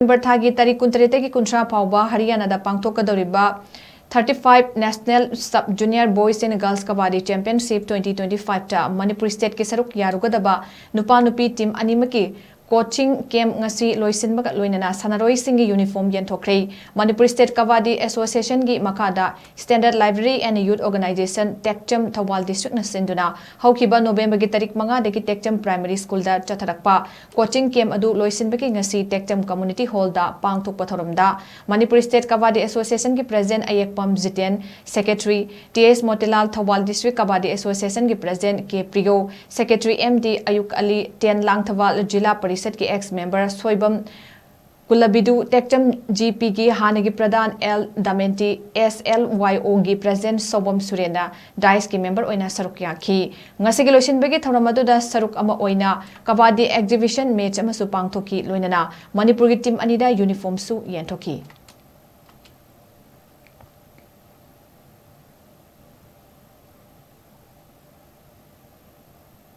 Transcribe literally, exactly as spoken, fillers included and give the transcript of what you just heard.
November ꯊꯥꯒꯤ ꯇꯥꯔꯤꯛ ꯀꯨꯟꯇꯔꯦꯠꯇꯒꯤ ꯀꯨꯟꯊ꯭ꯔꯥ ꯐꯥꯎꯕ ꯍꯔꯤꯌꯥꯅꯥꯗ ꯄꯥꯡꯊꯣꯛꯀꯗꯧꯔꯤꯕ thirty five National Sub Junior Boys and Girls Kabaddi Championship twenty twenty five ꯇ ꯃꯅꯤꯄꯨꯔ stateꯀꯤ ꯁꯔꯨꯛ ꯌꯥꯔꯨꯒꯗꯕ ꯅꯨꯄꯥ ꯅꯨꯄꯤ team ꯑꯅꯤꯃꯛꯀꯤ coaching camp ꯉꯁꯤ ꯂꯣꯏꯁꯤꯟꯕꯒ ꯂꯣꯏꯅꯅ ꯁꯥꯟꯅꯔꯣꯏꯁꯤꯡꯒꯤ uniform ꯌꯦꯟꯊꯣꯛꯈ꯭ꯔꯦ꯫ ꯃꯅꯤꯄꯨꯔ State Kabaddi Associationꯒꯤ ꯃꯈꯥꯗ Standard Library and Youth Organization, ꯇꯦꯛꯆꯝ, Thoubal districtꯅ ꯁꯤꯟꯗꯨꯅ ꯍꯧꯈꯤꯕ ꯅꯕꯦꯝꯕꯔꯒꯤ ꯇꯥꯔꯤꯛ ꯃꯉꯥꯗꯒꯤ ꯇꯦꯛꯆꯝ primary schoolꯗ ꯆꯠꯊꯔꯛꯄ coaching camp ꯑꯗꯨ ꯂꯣꯏꯁꯤꯟꯕꯒꯤ ꯉꯁꯤ ꯇꯦꯛꯆꯝ community hallꯗ ꯄꯥꯡꯊꯣꯛꯄ ꯊꯧꯔꯝꯗ ꯃꯅꯤꯄꯨꯔ State Kabaddi Associationꯒꯤ president Ayekpam Jiten, secretary T S Motilal, Thoubal District Kabaddi Associationꯒꯤ president K Priyo, secretary M D Ayuk Ali, ten Langthabal ꯖꯤꯂꯥ ꯄꯔꯤꯁꯠꯀꯤ ex member Soibam Kulabidhu, Tekcham G ꯄꯤꯒꯤ ꯍꯥꯟꯅꯒꯤ ꯄ꯭ꯔꯙꯥꯟ ꯑꯦꯜ ꯗꯥꯃꯦꯟꯇꯤ, ꯑꯦꯁ ꯑꯦꯜ ꯋꯥꯏ ꯑꯣꯒꯤ president ꯁꯣꯕꯝ ꯁꯨꯔꯦꯟꯅ dais member ꯑꯣꯏꯅ ꯁꯔꯨꯛ ꯌꯥꯈꯤ꯫ ꯉꯁꯤꯒꯤ ꯂꯣꯏꯁꯤꯟꯕꯒꯤ ꯊꯧꯔꯝ ꯑꯗꯨꯗ ꯁꯔꯨꯛ ꯑꯃ ꯑꯣꯏꯅ ꯀꯕꯥꯗꯤ exhibition match ꯑꯃꯁꯨ ꯄꯥꯡꯊꯣꯛꯈꯤ꯫ ꯂꯣꯏꯅꯅ ꯃꯅꯤꯄꯨꯔꯒꯤ team ꯑꯅꯤꯗ uniformꯁꯨ ꯌꯦꯟꯊꯣꯛꯈꯤ꯫